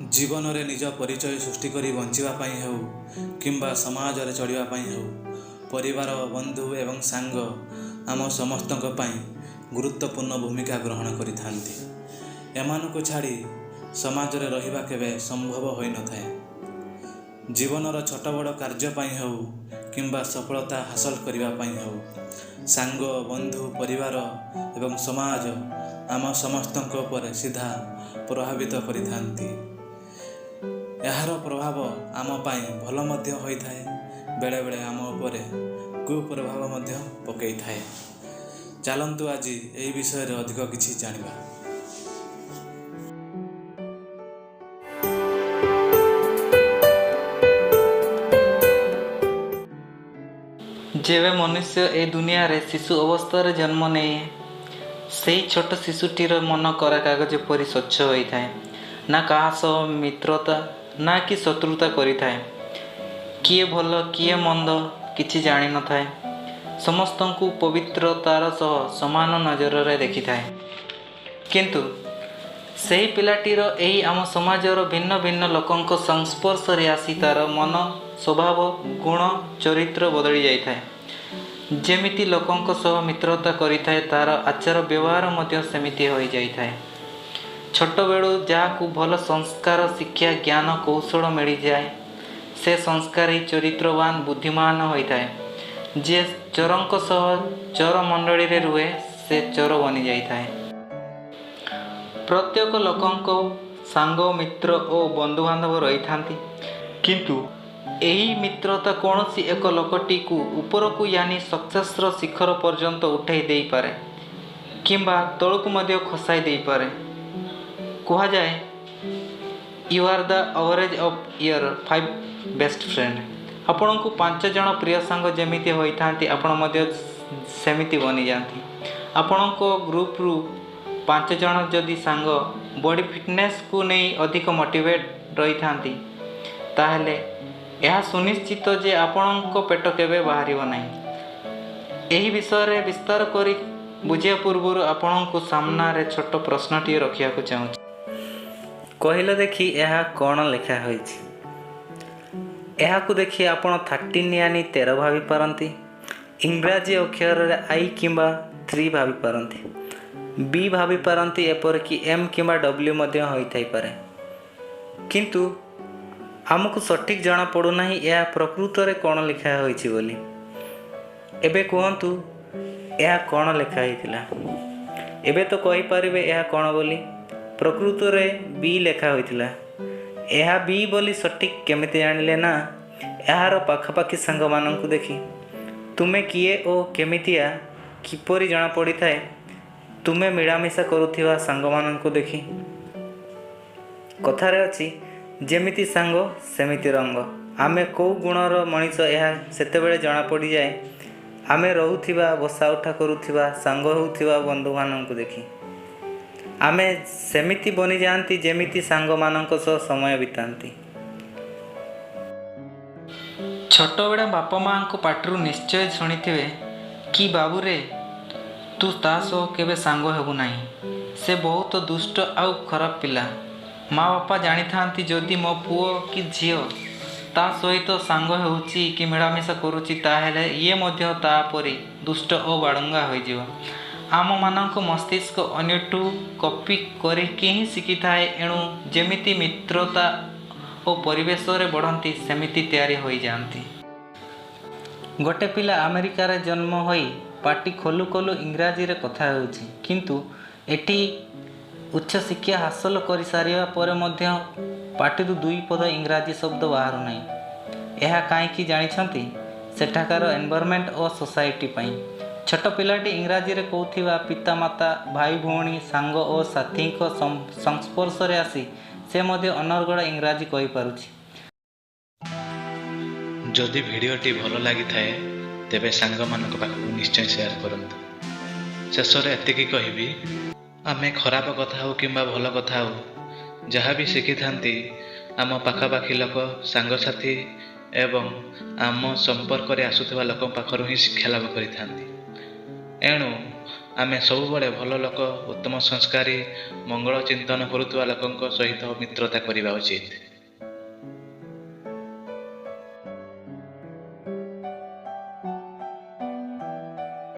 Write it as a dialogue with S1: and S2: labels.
S1: ଜୀବନରେ ନିଜ ପରିଚୟ ସୃଷ୍ଟି କରି ବଞ୍ଚିବା ପାଇଁ ହେଉ କିମ୍ବା ସମାଜରେ ଚଳିବା ପାଇଁ ହେଉ, ପରିବାର, ବନ୍ଧୁ ଏବଂ ସାଙ୍ଗ ଆମ ସମସ୍ତଙ୍କ ପାଇଁ ଗୁରୁତ୍ୱପୂର୍ଣ୍ଣ ଭୂମିକା ଗ୍ରହଣ କରିଥାନ୍ତି। ଏମାନଙ୍କୁ ଛାଡ଼ି ସମାଜରେ ରହିବା କେବେ ସମ୍ଭବ ହୋଇନଥାଏ। ଜୀବନର ଛୋଟ ବଡ଼ କାର୍ଯ୍ୟ ପାଇଁ ହେଉ କିମ୍ବା ସଫଳତା ହାସଲ କରିବା ପାଇଁ ହେଉ, ସାଙ୍ଗ, ବନ୍ଧୁ, ପରିବାର ଏବଂ ସମାଜ ଆମ ସମସ୍ତଙ୍କ ଉପରେ ସିଧା ପ୍ରଭାବିତ କରିଥାନ୍ତି। ଏହାର ପ୍ରଭାବ ଆମ ପାଇଁ ଭଲ ମଧ୍ୟ ହୋଇଥାଏ, ବେଳେବେଳେ ଆମ ଉପରେ କୁପ୍ରଭାବ ମଧ୍ୟ ପକାଇଥାଏ। ଚାଲନ୍ତୁ, ଆଜି ଏହି ବିଷୟରେ ଅଧିକ କିଛି ଜାଣିବା।
S2: ଯେବେ ମନୁଷ୍ୟ ଏ ଦୁନିଆରେ ଶିଶୁ ଅବସ୍ଥାରେ ଜନ୍ମ ନିଏ, ସେହି ଛୋଟ ଶିଶୁଟିର ମନ କରା କାଗଜ ପରି ସ୍ୱଚ୍ଛ ହୋଇଥାଏ। ନା କାହା ସହ ମିତ୍ରତା ନା କି ଶତ୍ରୁତା କରିଥାଏ। କିଏ ଭଲ, କିଏ ମନ୍ଦ କିଛି ଜାଣିନଥାଏ। ସମସ୍ତଙ୍କୁ ପବିତ୍ରତାର ସହ ସମାନ ନଜରରେ ଦେଖିଥାଏ। କିନ୍ତୁ ସେହି ପିଲାଟିର ଏହି ଆମ ସମାଜର ଭିନ୍ନ ଭିନ୍ନ ଲୋକଙ୍କ ସଂସ୍ପର୍ଶରେ ଆସି ତାର ମନ, ସ୍ୱଭାବ, ଗୁଣ, ଚରିତ୍ର ବଦଳି ଯାଇଥାଏ। ଯେମିତି ଲୋକଙ୍କ ସହ ମିତ୍ରତା କରିଥାଏ, ତାର ଆଚାର ବ୍ୟବହାର ମଧ୍ୟ ସେମିତି ହୋଇଯାଇଥାଏ। ଛୋଟବେଳୁ ଯାହାକୁ ଭଲ ସଂସ୍କାର, ଶିକ୍ଷା, ଜ୍ଞାନ କୌଶଳ ମିଳିଯାଏ, ସେ ସଂସ୍କାରୀ, ଚରିତ୍ରବାନ, ବୁଦ୍ଧିମାନ ହୋଇଥାଏ। ଯିଏ ଚୋରଙ୍କ ସହ ଚୋର ମଣ୍ଡଳୀରେ ରୁହେ, ସେ ଚୋର ବନିଯାଇଥାଏ। ପ୍ରତ୍ୟେକ ଲୋକଙ୍କ ସାଙ୍ଗ, ମିତ୍ର ଓ ବନ୍ଧୁବାନ୍ଧବ ରହିଥାନ୍ତି। କିନ୍ତୁ ଏହି ମିତ୍ରତା କୌଣସି ଏକ ଲୋକଟିକୁ ଉପରକୁ ୟାନି ସକ୍ସେସର ଶିଖର ପର୍ଯ୍ୟନ୍ତ ଉଠାଇ ଦେଇପାରେ କିମ୍ବା ତଳକୁ ମଧ୍ୟ ଖସାଇ ଦେଇପାରେ। କୁହାଯାଏ, "You are the average of your five best friend." ଆପଣଙ୍କୁ ପାଞ୍ଚ ଜଣ ପ୍ରିୟ ସାଙ୍ଗ ଯେମିତି ହୋଇଥାନ୍ତି, ଆପଣ ମଧ୍ୟ ସେମିତି ବନିଯାଆନ୍ତି। ଆପଣଙ୍କ ଗ୍ରୁପରୁ ପାଞ୍ଚ ଜଣ ଯଦି ସାଙ୍ଗ ବଡି ଫିଟନେସକୁ ନେଇ ଅଧିକ ମୋଟିଭେଟ୍ ରହିଥାନ୍ତି, ତାହେଲେ ଏହା ସୁନିଶ୍ଚିତ ଯେ ଆପଣଙ୍କ ପେଟ କେବେ ବାହାରିବ ନାହିଁ। ଏହି ବିଷୟରେ ବିସ୍ତାର କରି ବୁଝିବା ପୂର୍ବରୁ ଆପଣଙ୍କୁ ସାମ୍ନାରେ ଛୋଟ ପ୍ରଶ୍ନଟିଏ ରଖିବାକୁ ଚାହୁଁଛି। କହିଲ ଦେଖି, ଏହା କ'ଣ ଲେଖା ହୋଇଛି? ଏହାକୁ ଦେଖି ଆପଣ 13 ୟାନି 13 ଭାବିପାରନ୍ତି, ଇଂରାଜୀ ଅକ୍ଷରରେ I କିମ୍ବା ଥ୍ରୀ ଭାବିପାରନ୍ତି, ବି ଭାବିପାରନ୍ତି, ଏପରିକି ଏମ୍ କିମ୍ବା ଡବ୍ଲ୍ୟୁ ମଧ୍ୟ ହୋଇଥାଇପାରେ। କିନ୍ତୁ ଆମକୁ ସଠିକ୍ ଜଣାପଡ଼ୁନାହିଁ ଏହା ପ୍ରକୃତରେ କ'ଣ ଲେଖା ହୋଇଛି ବୋଲି। ଏବେ କୁହନ୍ତୁ, ଏହା କ'ଣ ଲେଖା ହୋଇଥିଲା? ଏବେ ତ କହିପାରିବେ ଏହା କ'ଣ ବୋଲି। ପ୍ରକୃତରେ ବି ଲେଖା ହୋଇଥିଲା। ଏହା ବି ବୋଲି ସଠିକ୍ କେମିତି ଜାଣିଲେ ନା, ଏହାର ପାଖାପାଖି ସାଙ୍ଗମାନଙ୍କୁ ଦେଖି। ତୁମେ କିଏ ଓ କେମିତିଆ କିପରି ଜଣାପଡ଼ିଥାଏ? ତୁମେ ମିଳାମିଶା କରୁଥିବା ସାଙ୍ଗମାନଙ୍କୁ ଦେଖି। କଥାରେ ଅଛି, ଯେମିତି ସାଙ୍ଗ ସେମିତି ରଙ୍ଗ। ଆମେ କେଉଁ ଗୁଣର ମଣିଷ, ଏହା ସେତେବେଳେ ଜଣାପଡ଼ିଯାଏ ଆମେ ରହୁଥିବା, ବସା ଉଠା କରୁଥିବା, ସାଙ୍ଗ ହେଉଥିବା ବନ୍ଧୁମାନଙ୍କୁ ଦେଖି। ଆମେ ସେମିତି ବନିଯାଆନ୍ତି ଯେମିତି ସାଙ୍ଗମାନଙ୍କ ସହ ସମୟ ବିତାନ୍ତି। ଛୋଟବେଳେ ବାପା ମାଆଙ୍କ ପାଟିରୁ ନିଶ୍ଚୟ ଶୁଣିଥିବେ କି, "ବାବୁରେ, ତୁ ତା ସହ କେବେ ସାଙ୍ଗ ହେବୁ ନାହିଁ। ସେ ବହୁତ ଦୁଷ୍ଟ ଆଉ ଖରାପ ପିଲା।" ମା ବାପା ଜାଣିଥାନ୍ତି, ଯଦି ମୋ ପୁଅ କି ଝିଅ ତା ସହିତ ସାଙ୍ଗ ହେଉଛି କି ମିଳାମିଶା କରୁଛି, ତାହେଲେ ଇଏ ମଧ୍ୟ ତା ପରି ଦୁଷ୍ଟ ଓ ବାଳୁଙ୍ଗା ହୋଇଯିବ। ଆମମାନଙ୍କ ମସ୍ତିଷ୍କ ଅନ୍ୟଠୁ କପି କରିକି ହିଁ ଶିଖିଥାଏ। ଏଣୁ ଯେମିତି ମିତ୍ରତା ଓ ପରିବେଶରେ ବଢ଼ନ୍ତି, ସେମିତି ତିଆରି ହୋଇଯାଆନ୍ତି। ଗୋଟେ ପିଲା ଆମେରିକାରେ ଜନ୍ମ ହୋଇ ପାଟି ଖୋଲୁ ଖୋଲୁ ଇଂରାଜୀରେ କଥା ହେଉଛି, କିନ୍ତୁ ଏଠି ଉଚ୍ଚଶିକ୍ଷା ହାସଲ କରିସାରିବା ପରେ ମଧ୍ୟ ପାଟିରୁ ଦୁଇ ପଦ ଇଂରାଜୀ ଶବ୍ଦ ବାହାରୁନାହିଁ। ଏହା କାହିଁକି ଜାଣିଛନ୍ତି? ସେଠାକାର ଏନଭାରମେଣ୍ଟ ଓ ସୋସାଇଟି ପାଇଁ। ଛୋଟ ପିଲାଟି ଇଂରାଜୀରେ କହୁଥିବା ପିତାମାତା, ଭାଇ ଭଉଣୀ, ସାଙ୍ଗ ଓ ସାଥୀଙ୍କ ସଂସ୍ପର୍ଶରେ ଆସି ସେ ମଧ୍ୟ ଅନର୍ଗଳ ଇଂରାଜୀ କହିପାରୁଛି।
S1: ଯଦି ଭିଡ଼ିଓଟି ଭଲ ଲାଗିଥାଏ, ତେବେ ସାଙ୍ଗମାନଙ୍କ ପାଖକୁ ନିଶ୍ଚୟ ସେୟାର କରନ୍ତୁ। ଶେଷରେ ଏତିକି କହିବି, ଆମେ ଖରାପ କଥା ହେଉ କିମ୍ବା ଭଲ କଥା ହେଉ, ଯାହା ବି ଶିଖିଥାନ୍ତି, ଆମ ପାଖାପାଖି ଲୋକ, ସାଙ୍ଗସାଥି ଏବଂ ଆମ ସମ୍ପର୍କରେ ଆସୁଥିବା ଲୋକଙ୍କ ପାଖରୁ ହିଁ ଶିକ୍ଷା ଲାଭ କରିଥାନ୍ତି। ଏଣୁ ଆମେ ସବୁବେଳେ ଭଲ ଲୋକ, ଉତ୍ତମ ସଂସ୍କାରୀ, ମଙ୍ଗଳ ଚିନ୍ତନ କରୁଥିବା ଲୋକଙ୍କ ସହିତ ମିତ୍ରତା କରିବା ଉଚିତ।